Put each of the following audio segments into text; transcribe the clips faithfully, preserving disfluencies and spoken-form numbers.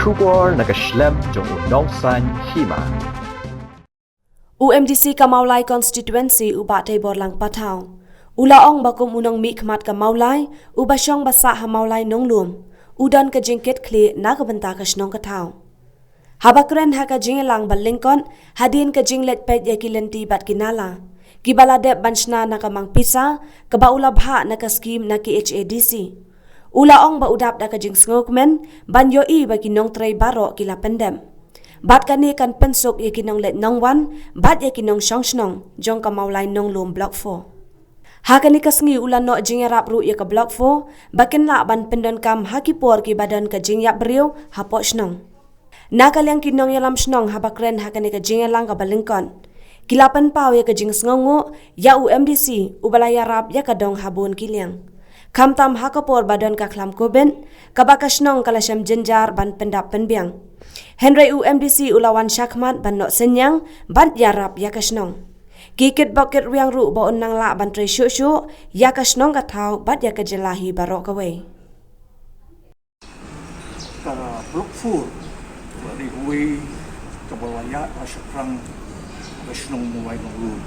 Khubor na ka shlem jong u nongsan hima. U MDC ka Mawlai Constituency u Bah Teibor Langpathaw u la ong ba kum u nongmihkhmat ka Mawlai uba shong ba sah ha Mawlai Nonglum, u don ka jingkitkhlieh na ka bynta ka shnong ka thaw. Haba kren ha ka jingïalang ba lyngkot hadien ka jingleit peit ïa ki lynti bad ki nala kiba la dep ban shna na ka mang pisa kaba u la bhah na ka skhim na KHADC, u la ong ba u dap da ka jingsngewkmen ban ïohi ba ki nongtrei baroh ki la pyndep. Bad kane kan pynsuk ïa ki nongleit nongwan bad ïa ki nongshong shnong jong ka Mawlai Nonglum Block four. Ha kane ka sngi u la noh jingïarap ruh ïa ka Block four ba kin lah ban pyndonkam ha ki por kiba don ka jingïap briew hapoh shnong. Na ka liang ki nongïalam shnong haba kren ha kane ka jingïalang kaba lyngkot, ki la pynpaw ïa ka jingsngewnguh ïa u MDC uba la ïarap ïa ka dong ha bun ki liang, khamtam ha ka por ba don ka khlam Covid kaba ka shnong ka la shem jynjar ban pyndap pynbiang. Hynrei u MDC u la wan shakhmat ban noh synñiang ban ïarap ïa ka shnong. Ki kitbok kitrwiang ruh ba un nang lah ban trei shuh shuh ïa ka shnong ka thaw bad ïa ka jylla hi baroh kawei. Ka Block four ka dei kawei kaba la ïaid ha shaphrang ka shnong Mawlai Nonglum.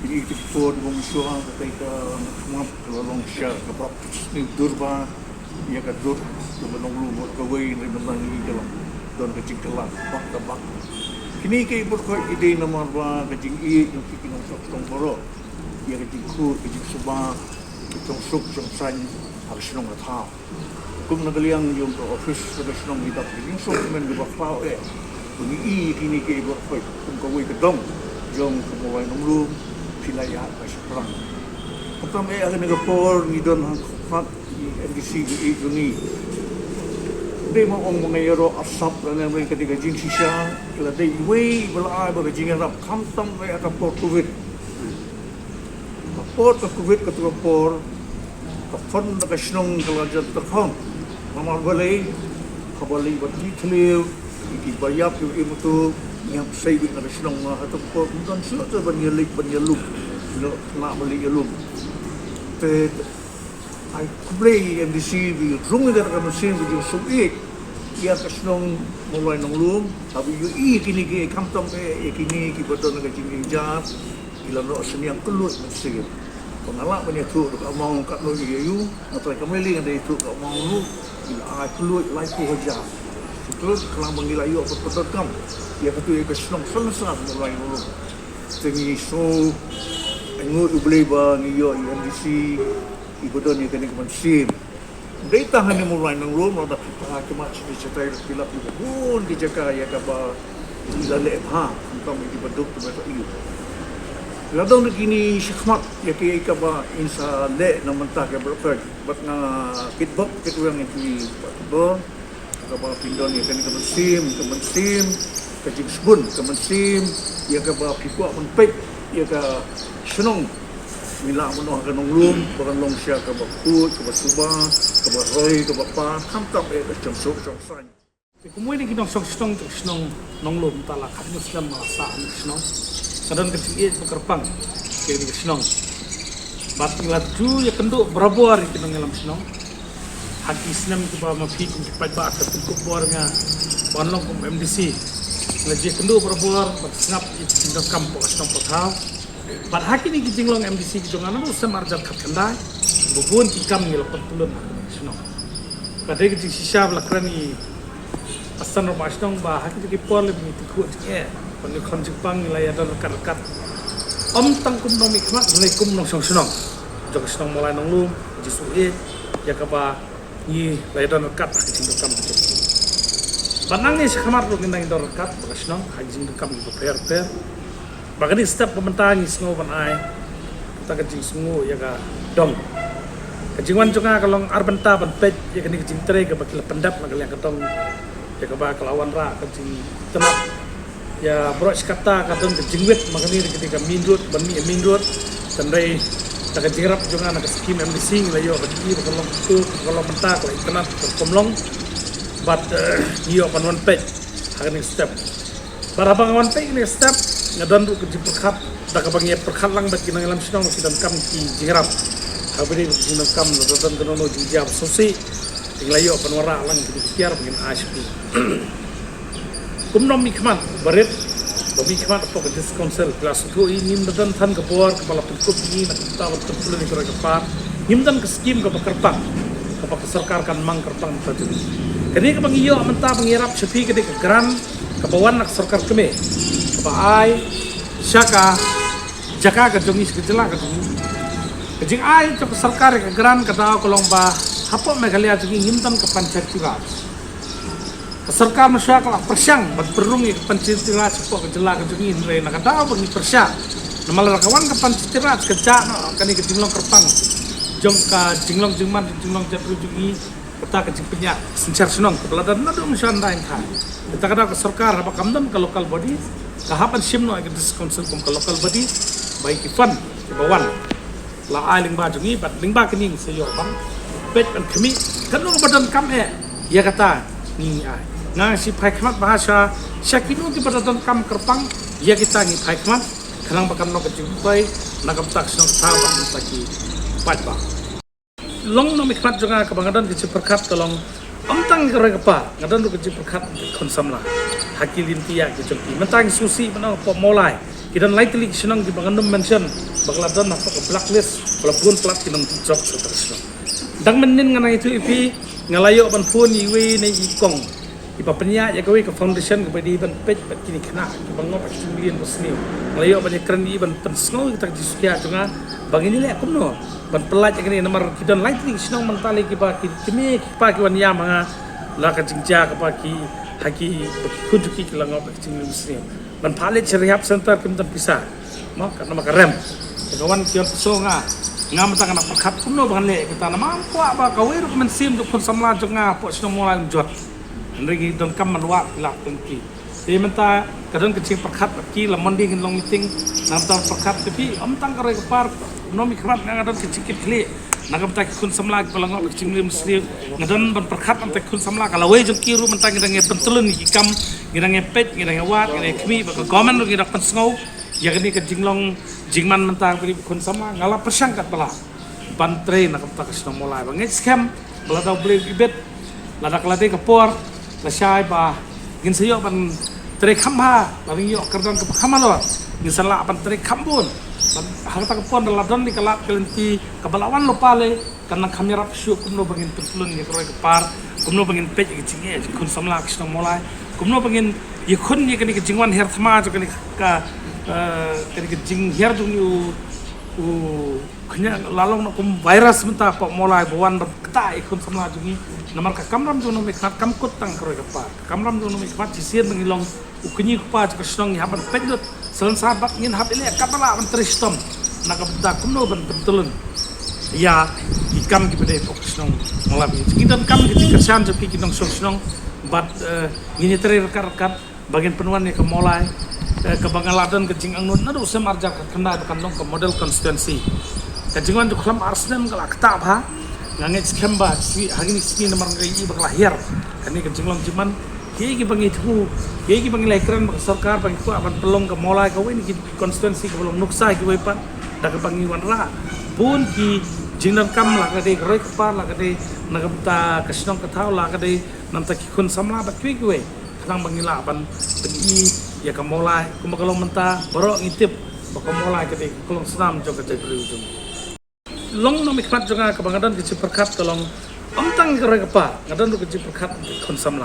Kine ki por ba mynshuwa ka dei ka khmat ka la long sha kaba sniew dur ba ïa ka dur kaba Nonglum bad kawei, hynrei mynta ngi ka la don ka jingkylla bak da bak. Kine ki por ka dei namar ba ka jingïeit jong ki nongshong shnong baroh ïa ka jingkhuid, ka jingsuba, ka jingsuk jingsaiñ ha ka shnong ka thaw. Kum na ka liang jong ka office ka shnong ngi dap ka jingsuk men kaba khraw eh. Ba ngi i kine ki bor khoi kum kawei ka dong jong ka Mawlai Nonglum phi la ïaid ha shaphrang. Khamtam eh ha kane ka por ngi don hangta ki MDC ki i jong ngi. Dei ma ong ma nga ïaroh arsap lane ka dei ka jingshisha, ka la dei iwei ba la ai ba ka jingïarap khamtam eh ha ka por Covid. Ka por ka Covid, katu ka por ka fund na ka shnong ka la jan tyrkhong. Namar balei? Haba leit bad ki thliew, ki ba ïap ki im tu, ngi hap sei beit na ka shnong, ha katu ka por ym don shuh te ban ïaleit ban ïalum. Ngi la khynnah ban leit ïalum. Te ai khublei MDC ba i rung ïa kata ka mynsiem ka jingsuk ïeit ïa ka shnong Mawlai Nonglum, haba i ïohi kine ki khamtam eh ïa kine kiba don ka jingjynjar. Ki la noh synñiang kylluid mynsiem. Ba nga lah ban ïathuh da ka amount katno ïa u, nga trai ka mei lei nga da ïathuh ka amount ruh, ki la ai kylluid laiphew hajar. Shuh kylluid khnang ba ngi la ïoh ban pyndonkam ïa katu ïa ka shnong Salasar Mawlai Nonglum. Te ngi sngew ainguh ïa U Blei ba ngi ïoh ïa u MDC iba don ïa kane ka mynsiem. Dei tang hangne Mawlai Nonglum, lada phi phai khmat shatai shatai la phi lap ïa ka bun ki jaka ïa kaba i la leh bha, khamtam ïa kiba duk kiba ïoh. La don kine shakhmat ïa ki ïa kaba in sa leh na mynta ka baroh ka, bad nga kitbok kitrwiang ïa phi Bah Teibor, kaba phin don ïa kane ka mynsiem, ka mynsiem ka jingsbun, ka mynsiem ïa kaba phi kwah ban peit ïa ka shnong. Ngi lah ban ong ha ka Nonglum ba kan long sha kaba khuid, kaba suba, kaba roi, kaba par, khamtam eh ka jingsuk jingsaiñ. Te kumwei na ki nongshong shnong jong ka shnong Nonglum, mynta la khatnyngkong snem ma la sah ha kane ka shnong. Ka don ka jingïeit ba kyrpang ïa kane ka shnong. Bad ngi la ju ïakynduh barabor ïa ki nongïalam shnong. Ha ki snem kiba ma phi kum ki paidbah ka pynkup bor ïa nga ban long kum MDC. Ngi la ju ïakynduh barabor bad sngap ïa ki jingdonkam hapoh ka shnong hapoh thaw. Bad ha kine ki jinglong MDC ki jong nga naduh snem ar hajar khatkhyndai, ba bun ki kam ngi la pyntlun ha kane ka shnong. Ka dei ka jingshisha ba la kren i Bah San Robert Shnong ba ha kine ki por lei ba ngi tyngkhuh jingeh, ba ngi khon jingpang, ngi la ïadon ryngkat ryngkat. Ym tang kum nongmihkhmat, hynrei kum nongshong shnong jong ka shnong Mawlai Nonglum, jingsngewsih ïa kaba ngi la ïadon ryngkat ha ki jingdonkam ki jong ngi. Bad nangne shakhmat ruh ngin nang ïadon ryngkat bad ka shnong ha ki jingdonkam kiba pher pher. Bad kane ka step ba mynta ngi sngew ban ai kata ka jingsngew ïa ka dong. Ka jingwan jong nga ka long ar bynta ban peit ïa kane ka jingtrei kaba ki la pyndep na ka liang ka dong, ïa kaba ka la wanrah ka jingtynnat. Ïa baroh shi katta ka don ka jingwit, ma kane ka dei ka main road, ban mih main road. Hynrei da ka jingïarap jong nga na ka skhim MDC ngi la ïoh ka jingïohi ba ka long katu, ka long mynta, ka la itynnat ka rukom long. Bad, eh, ngi ïoh ban wan peit ha kane ka step. Bad haba nga wan peit kane ka step, nga don ruh ka jingpyrkhat da kaba ngi ïa pyrkhat lang bad ki nongïalam shnong, ki donkam ki jingïarap. Haba dei ki jingdonkam, lada don kano kano jingjia ba sngewsih, Ngi la ïoh ban wanrah lang ki tiar ba ngin ai sha phi. Kum u nongmihkhmat barit, ba mihkhmat hapoh ka District Council, phi la sngewthuh hi, ngim da don than ka bor kaba la pynkup ïa ngi na ka bynta ban pynpulun ïa ka roi ka par. Ngim don ka skim kaba kyrpang kaba ka sorkar kan mang kyrpang mynta jong ngi. Kane kaba ngi ïoh mynta ba ngi ïarap sha phi ka dei ka grant kaba wan na ka sorkar kmie, kaba ai sha ka jaka ka jong ngi, sha ka jylla ka jong ngi. Ka jingai jong ka sorkar ïa ka grant ka daw ka long ba hapoh Meghalaya jong ngi ngim don ka Panchayati Raj. Ka sorkar mynshwa ka la pyrshang ban pynrung ïa ka Panchayati Raj hapoh ka jylla ka jong ngi, hynrei na ka daw ba ngi pyrshang, namar lada ka wan ka Panchayati Raj ka jah noh kane ka jinglong kyrpang jong ka jinglong jingman, jinglong jaitbynriew jong ngi. Kata ka jingpynïaid synshar shnong kaba la don naduh mynshwa, ynda ïa ka, kata ka daw ka sorkar haba kam don ka local body, ka hap ban shim noh ïa ka District Council kum ka local body ba ïa ki fund kiba wan la ai lyngba jong ngi, bad lyngba kane ngi sa ïoh ban peit ban khmih katno kaba donkam eh, ïa kata ngi ai. Nga ngi phai khmat bha sha, sha kino kiba da donkam kyrpang, ïa kita ngi phai khmat, khnang ba kan long ka jingpyntrei na ka bynta ka shnong ka thaw bad na ka bynta ki paidbah. Long nongmihkhmat jong nga, kaba nga don ka jingpyrkhat ka long, ym tang ka roi ka par, nga don ruh ka jingpyrkhat ïa ki khun samla ha ki lynti ïaid ki jong ki. Mynta ngi sngewsih ban ong hapoh Mawlai ki don lai tylli ki shnong kiba ngan ym mention ba ki la don hapoh ka blacklist, ba la bun palat ki nongjop sha kata ka shnong. Dang mynnin nga nang ïathuh ïa phi, nga la ïoh ban phone ïa iwei na i kong iba pynïaid ïa kawei ka foundation kaba dei ban peit bad kine ki khynnah kiba ngop ha ki jingmlien basniew. Nga la ïoh ban ïakren ïa i ban pynsngew ïa kata ka jingsngewsih jong nga ba ngin ïaleh kumno ban pyllait ïa kane, namar ki don lai tylli ki shnong mynta lei kiba ki kmie ki kpa ki wan ïam ha nga la ka jingjia kaba ki, ha ki, ba ki khun jong ki ki la ngop ha ki jingmlien basniew. Ban phah leit sha rehab center kim don pisa. Mo, katno ma ka rem. Te ka wan ki wan pynshong nga. Nga mynta nga nang pyrkhat kumno ba ngan leh ïa kata, namar kwah ba kawei ruh ka mynsiem jong khun samla jong nga hapoh shnong Mawlai um jot. Hynrei ngi donkam ban wad ki lad ki lynti. Te mynta ka don ka jingpyrkhat bad ki, la Monday ngin long meeting, nangta pyrkhat te phi, ym tang ka roi ka par, nongmihkhmat, nga nga don ka jingkitkhlieh na ka bynta ki khun samla kiba la ngop ha ki jingmlien basniew. Nga don ban pyrkhat na ka bynta ki khun samla, ka lawei jong ki ruh mynta ngi dang ïa pyntylun ïa ki kam, ngi dang ïa peit, ngi dang ïa wad, ngi dang ïa khmih, bad ka government ruh ngi dang pynsngew ïa kane ka jinglong jingman mynta ka bynta ki khun samla. Nga la pyrshang katba lah ban trei na ka bynta ka shnong Mawlai, ba ngeit skhem ba lada U Blei u ibit, lada ka la dei ka por, lashai ba ngin sa ïoh ban trei kham bha, lada ngin ïoh kyrdan kaba kham halor, ngin sa lah ban trei kham bun. Bad ha kata ka por, lada la don kane ka lad ka lynti kaba la wan lypa lei, kan nang kham ïarap shuh kumno ba ngin pyntylun ïa ka roi ka par, kumno ba ngin peit ïa ka jingeh jong ki khun samla ka shnong Mawlai, kumno ba ngin ïakhun ïa kane ka jingwan hiar thma jong kane ka, eh, kane ka jinghiar jong u, u khñiang, la long noh kum virus mynta hapoh Mawlai ba wan ban ktah ïa ki khun samla jong ngi. Namar ka kamram jong u nongmihkhmat kam kut tang ka roi ka par. Ka kamram jong u nongmihkhmat shisien ba ngi long u kñi u kpa jong ka shnong, ngi hap ban peit lut, salonsar bad ngin hap ïaleh katba lah ban trei shitom na ka bynta kumno ban pyntylun ïa ki kam kiba dei hapoh ka shnong Mawlai. Ngi donkam ka jingkyrshan jong phi ki nongshong shnong bad, eh, ngin ïatrei ryngkat ryngkat ba ngin pynwan ïa ka Mawlai, eh, kaba nga la don ka jingangnud naduh u snem ar hajar khyndai ba kan long ka model constituency. Ka jingwan jong u Khlam Arsnem ka la ktah bha. Nga ngeit skhem ba ha kine ki sngi namar nga ïohi ba ka la hiar kane ka jinglong jingman. Kiei kiba ngi thmu, kiei kiba ngi la ïakren bad ka sorkar ba ngi kwah ban pynlong ka Mawlai kawei na ki constituency kaba long nuksa ïa kiwei pat, da kaba ngi wanrah bun ki jingdonkam, la ka dei ka roi ka par, la ka dei na ka bynta ka shnong ka thaw, la ka dei na ka bynta ki khun samla bad kiwei kiwei, khnang ba ngin lah ban pyni ïa ka Mawlai kumba ka long mynta. Baroh ngi tip ba ka Mawlai ka dei ka long snam jong ka jaitbynriew jong ngi. Long nongmihkhmat jong nga, kaba nga don ka jingpyrkhat ka long, ym tang ka roi ka par, nga don ruh ka jingpyrkhat ïa ki khun samla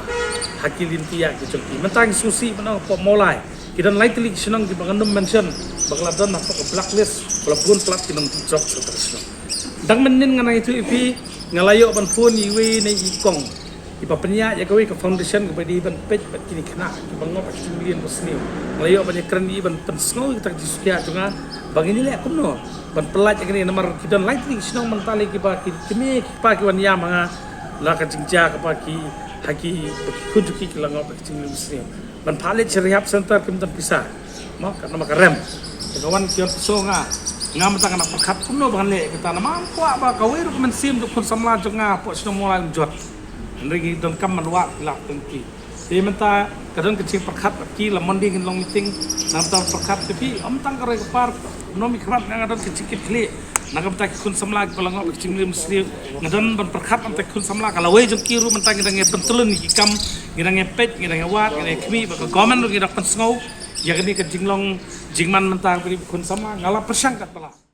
ha ki lynti ïaid ki jong ki. Mynta ngi sngewsih ban ong hapoh Mawlai ki don lai tylli ki shnong kiba ngan ym mention ba ki la don hapoh ka blacklist, ba la bun palat ki nongjop sha kata ka shnong. Dang mynnin nga nang ïathuh ïa phi, nga la ïoh ban phone ïa iwei na i kong iba pynïaid ïa kawei ka foundation kaba dei ban peit bad kine ki khynnah kiba ngop ha ki jingmlien basniew. Nga la ïoh ban ïakren ïa i ban pynsngew ïa kata ka jingsngewsih jong nga ba ngin ïaleh kumno ban pyllait ïa kane, namar ki don lai tylli ki shnong mynta lei kiba ki kmie ki kpa ki wan ïam ha nga la ka jingjia kaba ki, ha ki, ba ki khun jong ki ki la ngop ha ki jingmlien basniew. Ban phah leit sha rehab center kim don pisa. Mo, katno ma ka rem. Te ka wan ki wan pynshong nga. Nga mynta nga nang pyrkhat kumno ba ngan leh ïa kata, namar kwah ba kawei ruh ka mynsiem jong khun samla jong nga hapoh shnong Mawlai um jot. Hynrei ngi donkam ban wad ki lad ki lynti. Te mynta ka don ka jingpyrkhat bad ki, la Monday ngin long meeting, nangta pyrkhat te phi, ym tang ka roi ka par, nongmihkhmat, nga nga don ka jingkitkhlieh Na ka bynta ki khun samla kiba la ngoh ki jingmlien mynsiem, nga don ban pyrkhat na ka bynta ki khun samla, ka lawei jong ki ruh mynta ngi dang ïa pyntlun ïa ki kam, ngi dang ïa peit, ngi dang ïa wad, ngi dang ïa khmih, bad ka government ruh ngi dang pynsngew ïa kane ka jinglong jingman mynta ka bynta ki khun samla. Nga la pyrshang katba lah.